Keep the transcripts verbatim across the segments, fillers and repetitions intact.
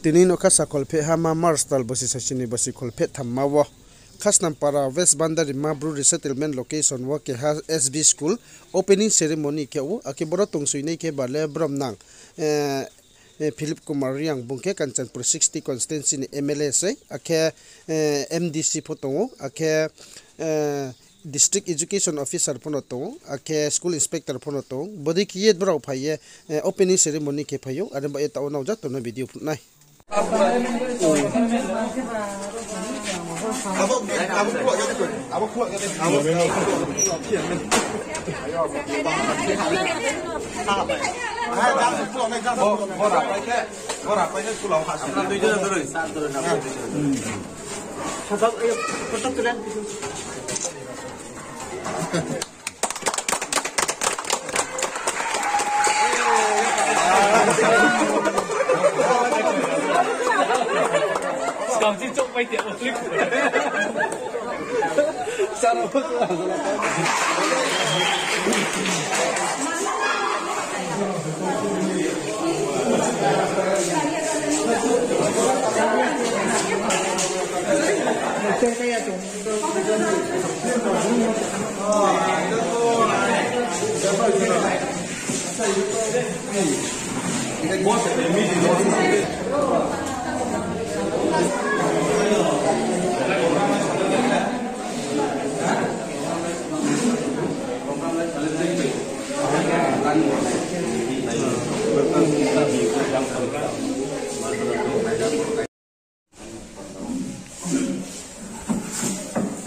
Tini nokha sakhol pheh ha ma March tal bosi sasini bosi kholpheh thamma wo Khasnampara West Bandarima Bru Resettlement Location wo keha S B School opening ceremony khe ou, akhe boro tongsoinai khe ba le bromnang, eh, eh, Philip Kumar Reang, bung khe Kanchanpur sixty constituency ni M L A sei, akhe, eh, M D C pho tong ou, akhe, eh, District Education Officer pho no tong ou, akhe School Inspector pho no tong ou. Bodei khe ye brao phai ye, eh, opening ceremony khe phai ou, are ba ye taoh wo nao joto no video phnuh nai.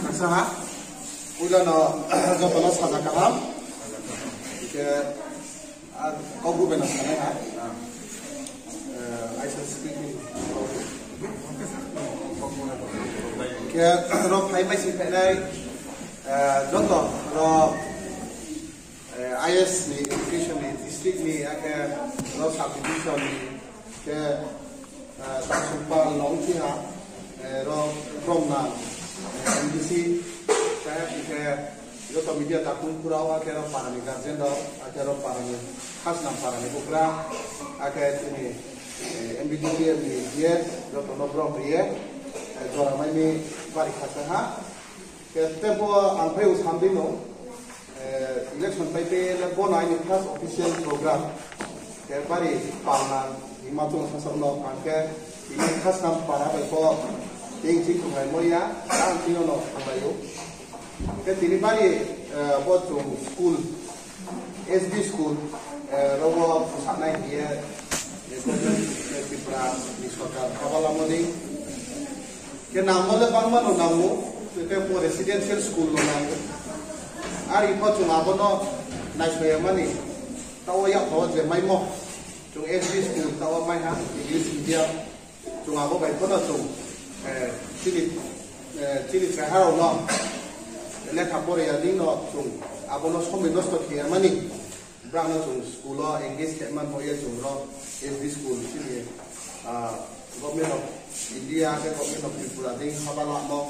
Aksa ha, puila no joto no saja kaham. Hingkhe, ah, kau bu bai no sanai ha. Eh, I shall speak in. Hingkhe, ro phai mai sing phainai, eh, joto ro, eh, I S ni, education ni, district ni, akhe ro subdivision ni, khe, eh, Tangsungpal no ongphi ha, eh, ro bromnang, eh, M D C, khe, khe, joto media takung khurao, akhe ro para ni guardian rao, akhe ro para ni, Khasnam para ni bukra, akhe chini, eh, M B D P ni G S, joto no brom ri ye, eh, jora mai ni bari khasa ha. Khe tei bo ang phai o samdi no, eh, election pai tei le bo no aini first official program. Khe bari palna hima chung sasao no, ang khe tini Khasnam para bai pho tei ching thunglai mo ya, ang tini no thunglai ou. Khe tini bari, eh, bo chung school, S B school, eh, ro wo phusanai hing ye, eh, government, eh, Tripura ni sorkar khabalamo dei. Khe nangmo le bangma no nango, khe bo residential school no nango. Are pho chung abo no naisoyamani, taoh wo yak tho je maimo. Chung S B school taoh wo mai ha, English medium. Chung abo bai pho no chung, eh, chini, eh, chini chrai ha rao no lekha pore ya dei no chung abo no somoi nosto khe ya mani. Brao no chung school wo engage khe man bo ye chung ro S B school chini, ah, Government of India khe Government of Tripura dei haba lamo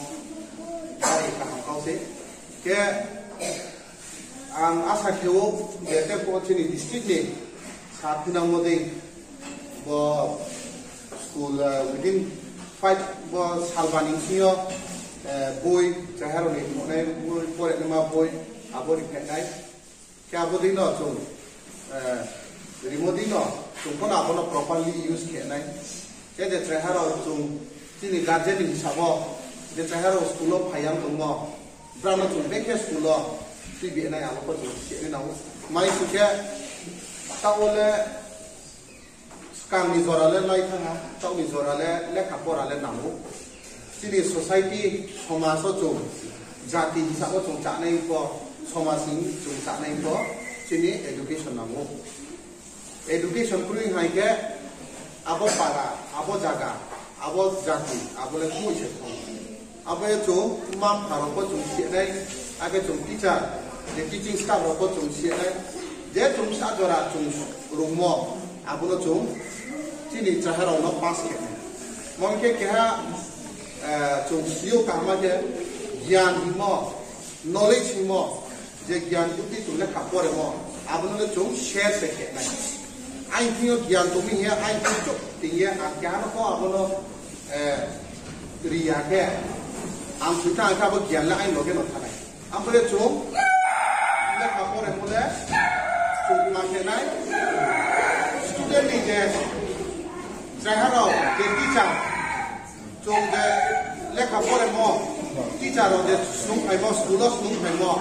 bari kaham kau se. Khe ang asa khe ou je tei pho chini district ni sa phinangmo dei bo school, eh, within five bo salba ni sing yo, eh, boi, chrai ha rao ni thongnai boi, pore naima boi, abo ri phainai. Khe abo dei no chung, eh, rimo dei no chung pho no abo no properly use khe nai. Khe je chrai ha rao chung chini guardian ni hisab wo, je chrai ha rao school wo phai ya tongmo, brao no chung bekhe school wo tuibi nai abo pho chung si nai nang ou. Mai sing khe taoh wo le skang ni jora le lai thang ha, taoh ni jora le lekha pora le nang ou. Chini society, somaj wo chung jati hisab wo chung chanai pho, somaj ni chung chanai pho, chini education nang ou. Education kroi hai khe abo para, abo jaga, abo jati, abo le kmoi se thang. Abo ye chung mma mpha rao pho chung si nai, akhe chung teacher, je teaching staff rao pho chung si nai, je chung sa jora chung rungmo, abo no chung chini chrai ha rao no pass khe nai. Mo khe keha, eh, chung si ou kaham khe gyan hingmo, knowledge hingmo, je gyan bukti chung lekha poremo, abo no le chung share se khe nai. Aini thing yo gian tong mi hing ye, aini thing yo chouh ting ye, ang keha no pho abo no, eh, ri ya khe, ang soi thanng khe abo gian le aini loge no thanng nai. Abo ye chung lekha poremo le chung ma khe nai, student ni je, chraiha rao je teacher, chung je lekha poremo, teacher rao je snung phaimo, school wo snung phaimo,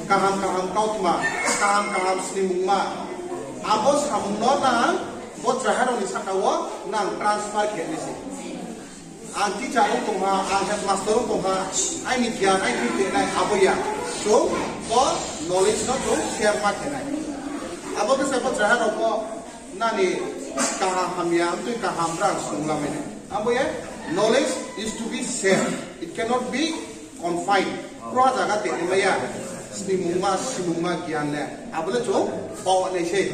kaham kaham kautma, kaham kaham snimungma, abo samung no nang bo chraiha rao ni saka wo nang transfer khe nai se. Ang teacher ong tong ha, ang headmaster ong tong ha, aini gian, aini thing tenai abo ya. Chung bo knowledge no chung share ma khe nai. Abo khe se bo chraiha rao pho nani kaham hamya, mtui kaham brang snung lamai nai. Abo ye, knowledge is to be shared. It cannot be confined. Kroha zaga tenai mai ya. Snimungma, snimungma gian le. Abo le chung pao nai se.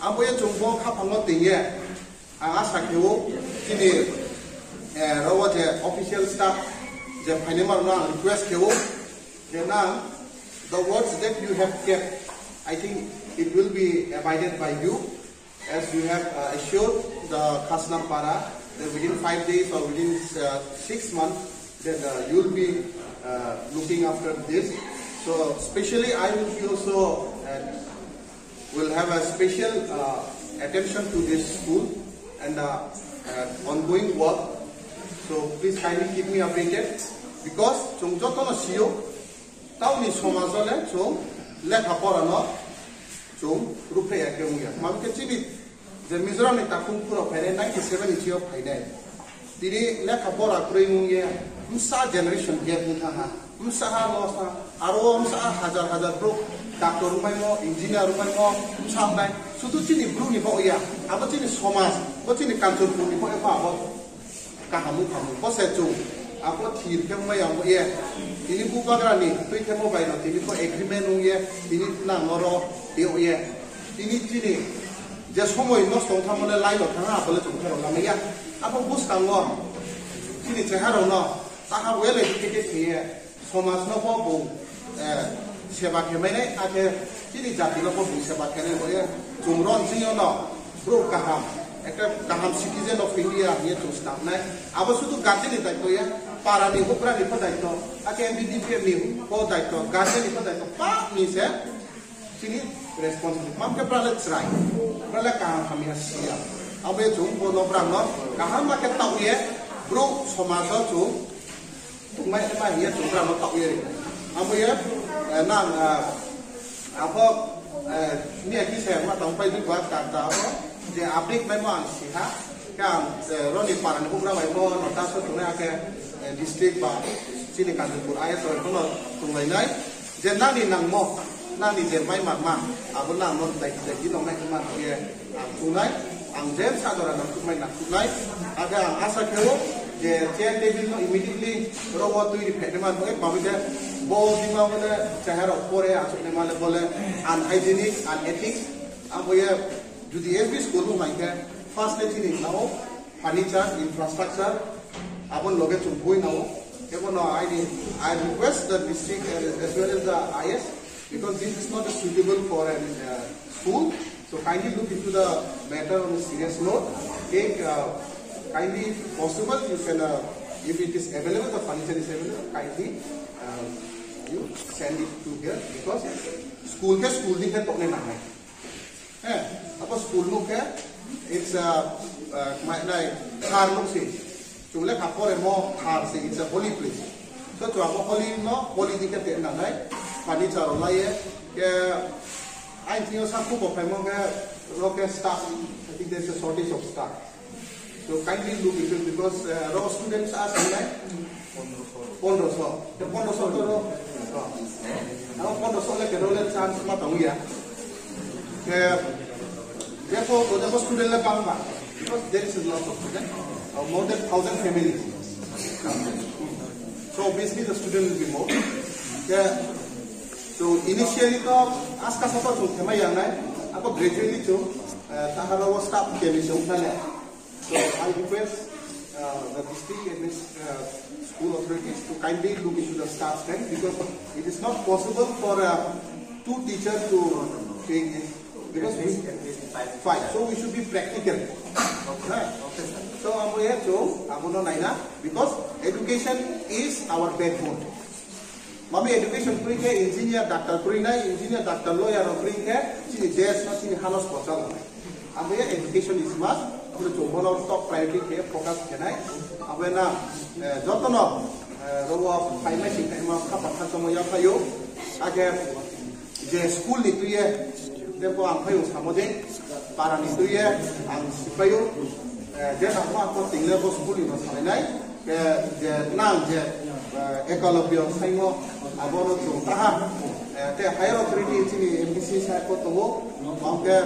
Abo ye chung bo khaphang no ting ye, ang asa khe ou, chini, eh, rao wo je official staff je phainaima rao no ang request khe ou, je nang, the words that you have kept, I think it will be abided by you, as you have, uh, assured the Khasnam Para that within five days or within, uh, six months that, uh, you will be, uh, looking after this. So specially, I will be also, uh, will have a special, uh, attention to this school and, uh, uh, ongoing work. So please kindly keep me updated, because chung joto no si ou, tau ni somaj wo le chung lekha pora no chung ruhphreh ya khe ong ya. Tma hing khe chini je Mizoram ni takhum phuh rao phainai ninety seven ni sing yo phainai. Tini lekha pora kroi ong ye, bsa generation gap ong thanng ha. Bsa ha loss ha, aro bsa ha hazar hazar brouh doctor ongmaimo, engineer ongmaimo, bsa ong nai. Sudu chini bru ni baoh ya, abo chini somaj, bo chini Kanchanpur ni baoh ya pho abo kaham ong thanng ou. Bo se chung, abo thir khe ongmai ya ong ye. Tini bubagra ni tuithemo bai no tini pho agreement ong ye, tini nang oro tei ong ye. Tini chini je somoi nosto ong thanngmo le lai rao thanng ha, abo le chung khe rao lamai ya. Abo buskang wo chini chraiha rao no taha well educated khe ye, somaj no pho bung, eh, seba khe mai nai, akhe chini jati no pho bung seba khe nai bo ye. Chung ron sing yo no brouh kaham, ekta kaham citizen of India hing ye chung snam nai. Abo sudu guardian ni daito ya, para ni houhgra ni pho daito, akhe M B D P M ni pho daito, guardian ni pho daito, pah ni se chini responsibility. Tma hing khe brao le chrai, brao le kaham hamya si ya. Abo ye chung bo no brao no kaham ma khe taoh ye, brouh somaj wo chung tongmai ma hing ye chung brao no taoh ye ri. Abo ye, eh, nang, eh, abo, eh, miya kisa ma tangpai di ba ta ta abo je update maimo ang si ha. Khe ang, eh, ro ni para ni houhgra bai bo no ta so tongnai, akhe, eh, district ba chini Kanchanpur I S rao pho no tonglai nai. Je nani nangmo, nani je mai ma ma, abo nang no daiti daiti nang nai khe ma ye ang chu nai, ang je bsa jora nangkhruh mai nangkhruh nai. Akhe ang asa khe ou je chair table no immediately ro wo tui ri phainaima no, tma hing khe bo bima bo le chraiha rao pore achouhnaima le bo le unhygienic, unethic. Abo ye jodi S B school ong mai khe first le chini nang ou furniture, infrastructure, abo ni loge chung boi nang ou. Ebo no aini, I request the district as, as well as the I S, because this is not suitable for an, uh, school. So kindly look into the matter on a serious note. If, uh, kindly, if possible, you can, uh, if it is available, the furniture is available, kindly, uh, you send it to here, because school khe school ni khe tongnai nang nai. Eh, abo school nuh khe, it's a, uh, mai nai, thar nuh se. Chung lekha poremo thar se, it's a holy place. So, chung abo holy no, holy di khe te nang nai, furniture rao lai ye, khe, aini thing yo sa khubo phaimo khe, ro khe staff, I think there is a shortage of staff. So kindly look into it because, uh, ro students are something like pondro so. Khe pondro so to ro. Abo pondro so le khe ro le chance ma tong ya. Khe, therefore, therefore student le bang ba. Because there is a lot of student, uh, more than thousand families. So obviously the student will be more. Khe, so initially to aska sa to chung themai yang nai. Abo gradually chung, uh, tahara wo staff khe ni chung thale. So I request, uh, the district adminis-, uh, school authorities to kindly look into the staff strength because it is not possible for, uh, two teachers to take this. Because we, Fine. So we should be practical. Okay. So abo ye chung abo no naina, because education is our backbone. Mami education kroi khe engineer, doctor kroi nai, engineer, doctor, lawyer rao kroi khe chini desh no, chini ha no sponsor nai. Abo ye education is must. Abo chung bo no top priority khe focus khe nai. Abo ye na, eh, joto no, eh, ro wo phaimai sing phaima khapang kha chomo yaphai ou. Akhe je school ni tui ye, tei bo ang phai ou samo de, para ni tui ye ang sipai ou, eh, je nangmo ang bo ting le bo school ni no salai nai, eh, je nang je, eh, Ekalobyo saimo, abo no chung taha, eh, tei higher authority chini M D C sai pho tong ou, ang khe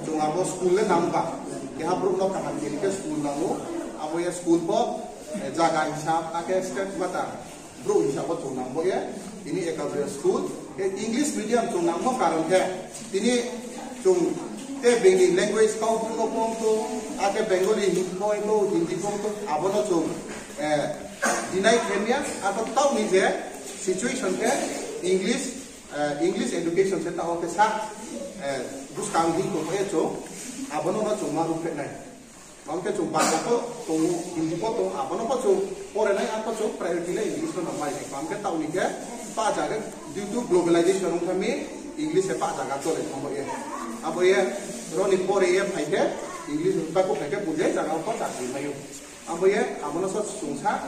chung abo school le nang ba, keha brouh no kaham khe school nang ou, abo ye school pho, eh, jaga hisab, akhe state mata, brouh hisab wo chung nang bo ye, tini Ekalobyo school, eh, English medium chung nangmo karon khe, tini chung te bini language kau bung no pho tong, akhe Bengali pho tong, Hindi pho tong, abo no chung, eh, deny khe mya, abo taoh ni je situation khe English, eh, English education se taoh khe sa, eh, buskang hing tong ye chung, abo no no chung ma ruhphreh nai. Bang khe chung Bangla pho tong, Hindi pho tong, abo no pho chung pore nai, abo chung priority le English no nang mai nai. Bang khe taoh ni khe pah zaga, due to globalization ong kha mi, English se pah zaga chole thanng bo ye. Abo ye, ro ni pore ye phai khe, English ni baku phai khe, bung je zaga wo pho chakri mai ou. Abo ye, abo no so chung sa,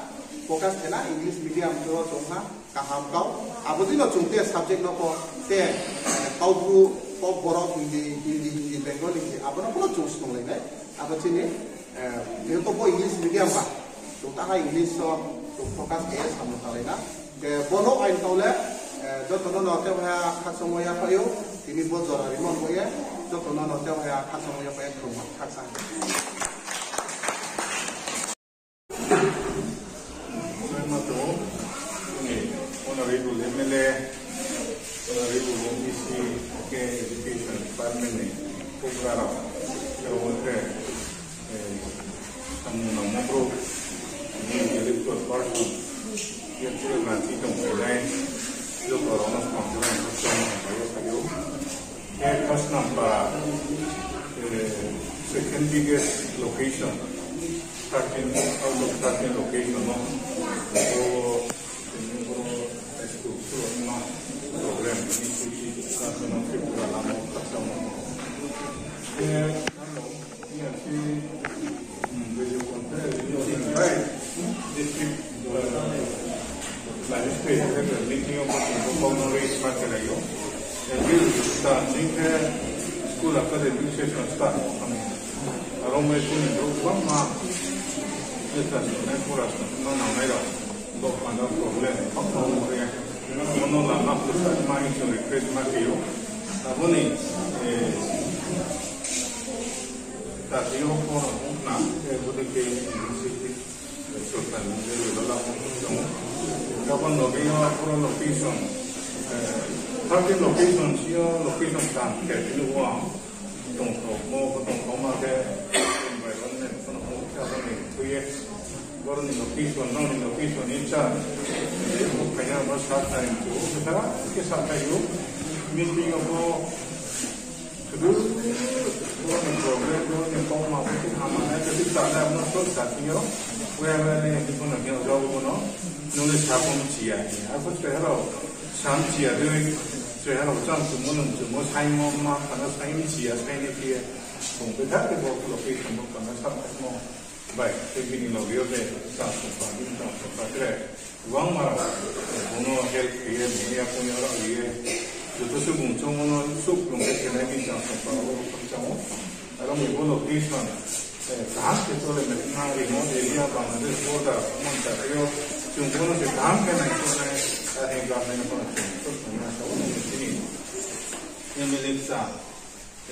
focus khe na, English medium ro chung ha, kaham kau. Abo dei no chung te subject no pho, te, eh, Kaubru, Kokborok, Hindi, Hindi, Hindi, Bengali, Hindi, abo no pho chung snunglai nai. Abo chini, eh, je to bo English medium ba, chung taha English so, chung focus khe ye samung tanglai na. Je bo no ain tau le, eh, joto no no tei ha khakchangmo yaphai ou, tini bo jora rimo bo ye, joto no no tei ha khakchangmo yaphai ye, khulumma, khakchang. Honorable M L A, Honorable M D C, khe Education Department ni houhgra rao, abo khe, eh, samung nangmo brouh, tini elected person, khe program ti tongphainai, joto rao no khakchangmo hambai ye phai ou. Khe khasnam ba, eh, second biggest location, thirteen, out of thirteen location no. Abo, tini boro high school, school no program, ni sisi, khasnam Tripura lama, khasnam. Khe, ano, Ni a si, hmm, video conference ni bai, district, eh, magistrate level meeting wo bo chung bo kau no raise ma khe lai ou. Eh, bill ta sing khe school academic administration start khe. Aro mai school ni brouh bangma, je ta sing nai pura no nangnai rao, bo panda problem bangma ong ye. Bono lama phusa ma hing chung request ma khe ou. Abo ni, eh, Jati yo pho no na, eh, bodei khe university, eh, sorkar ni je lala pho tong ou. Gabang loge yo pura location, eh, thirty location si yo location kaham khe tini wo ang tongthaomo, tongthaoma khe environment pho no khe abo ni tui ye. Boro ni location, nrao ni location ni cha, eh, bo khaina bo sa time chu, khe sa time yo, meeting yo pho, Sudu, boro ni problem, boro ni kauma, boro ni hamya, nai khe tui tanai, abo no sort sa thing yo, where, where, ni, ni, bono, ni, rao, bono, nung le sa pho mchi ya, ni, abo se rao, sa mchi ya, dei, se rao, cham chumo, nung chumo, saimo, ma, phano, sai mchi ya, sai ni khe, bung betha khe bo location, bo phano, sa mo, bai, khe bini loge yo de, sa sungpa, bini sa sungpa, tre, Gbangma rao, bung no help khe ye, bung ni yakoung yo rao ye, joto se bung choungmo no suh krung khe khenai ni chang song pa wo khakchang ou. Aro ni bo location, eh, kaham khe chole mai na remote area Bangladesh border mon ta khe yo, chung bo no se kaham khe nai chongnai, ah, ni government no chung suh krung na sa wo ni chini M L A sa.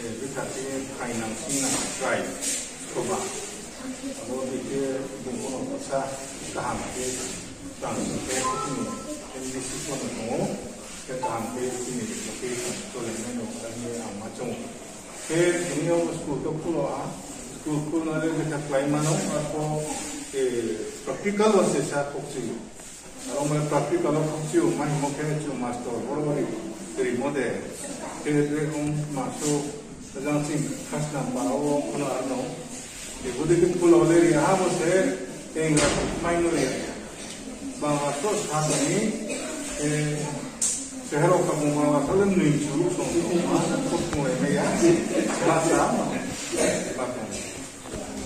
Eh, bkha chini phainang singnang try khoba. Abo dei khe bung bono kasa kaham khe tang khe chini M D C pho no tong ou, khe kaham khe chini location chole nai no khe ang ma choung ou. Khe tini yo school to khulo ha, school khulna le bkha khlai mano, arpho, eh, practical wo se sa khokchi. Aro mai practical wo khokchi o mai himo khe chung master boro bari rimo de. Khe de ong master Jang ching khasnam para wo khna ano. Ibu dei khe phulo le ri ha bo se, engra mai no ri ha. Bangla to sa ni, eh, sehero ka bung Bangla sa le nui chu song song ma, ko song le mai ya. Ba sa, ba sa.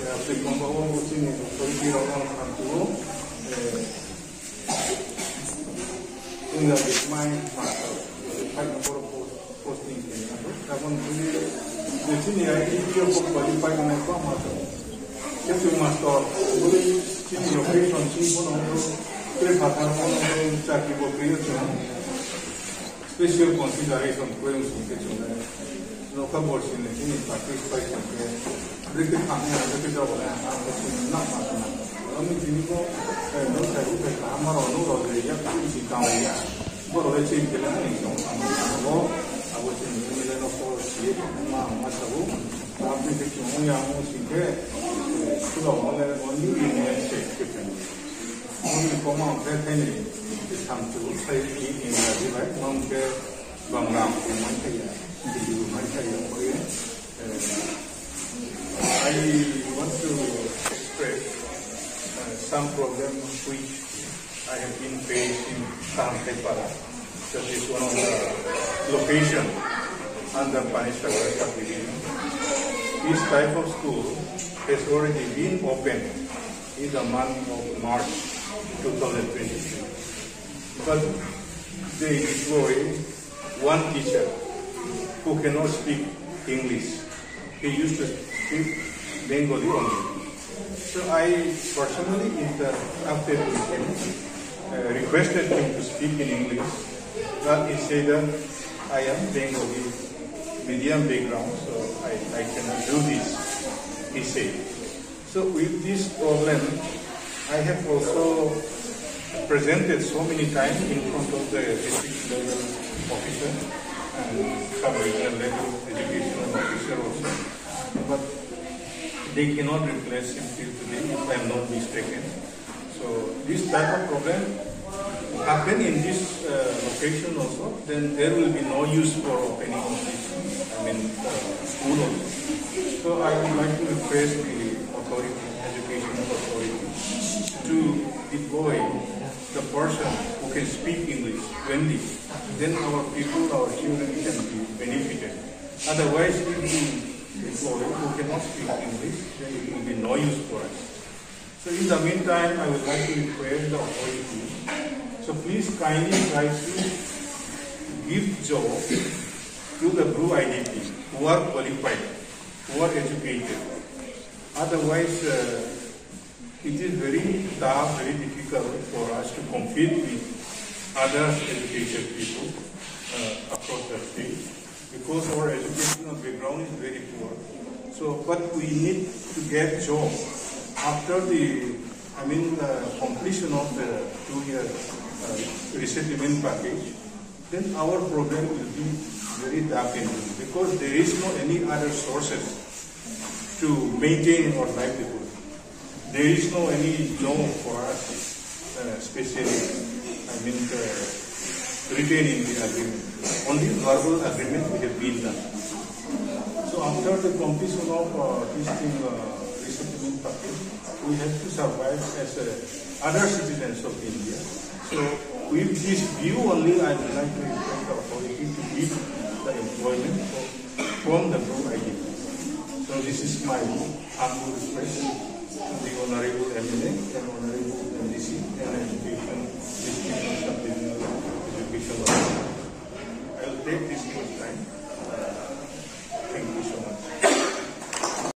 Ya, se kong ba wo bo chini ko ri ro ang khan tu, eh, Engra dei mai ma, five number post, posting khe ni abo. Tabon bini je chini I T field wo qualified nai kbangma tong. Khe chung master, bini chini location sing pho no, tre phathar pho no, chakri bo kri yo chung. Special consideration khe sing khe chung le. Local board sing le chini participation khe. Brekhe thang ya, brekhe jao le, ang bo chini nakma tong. Aro ni tini bo, eh, no thai bo thai kaham aro no ro le ya, kaham si tang le ya. Bo ro le chini khe le ani tong tang le bo, abo chini M L A no ko si ye ma ma sa bo. Abo ni khe chung ya mo sing khe, eh, sula mo le mo ni ni se khe thai. Mo ni ko ma khe thai ni, sam tu sai ni ni la di bai, mo khe Bangla ko mai thai ya, Hindi ko mai thai ya, ko ye. Uh, I want to express, uh, some problem which I have been faced in Kahamthai Para. That is one of the location under Panisagar subdivision. This type of school has already been opened in the month of March two thousand twenty-three. But they deploy one teacher who cannot speak English. He used to speak Bengali only. So I personally interacted with him, uh, requested him to speak in English, but he said that, "I am Bengali medium background, so I, I cannot do this," he said. So with this problem, I have also presented so many times in front of the district level officer and sub-regional level educational officer also. But they cannot replace him till today, if I am not mistaken. So this type of problem happen in this, uh, location also, then there will be no use for opening of this, I mean, uh, school also. So I would like to request the authority, educational authority, to deploy the person who can speak English fluently. Then our people, our children can be benefited. Otherwise, if we deploy who cannot speak English, then it will be no use for us. So in the meantime, I would like to request the authority, so please kindly try to give job to the Bru I D P who are qualified, who are educated. Otherwise, uh, it is very tough, very difficult for us to compete with other educated people, uh, across the state. Because our educational background is very poor. So, but we need to get job after the, I mean, uh, completion of the two-year, uh, resettlement package. Then our problem will be very dark and gloomy because there is no any other sources to maintain our livelihood. There is no any job for us, uh, specially, I mean, uh, written in the agreement. Only verbal agreement we have been done. So after the completion of, uh, this thing, uh, resettlement package, we have to survive as, uh, other citizens of India. So with this view only, I would like to request the authority to give the employment for, from the Bru I D P. So this is my humble request to the Honorable M L A and Honorable M D C and Education, District and Sub-Regional Education Officer. I will take this much time.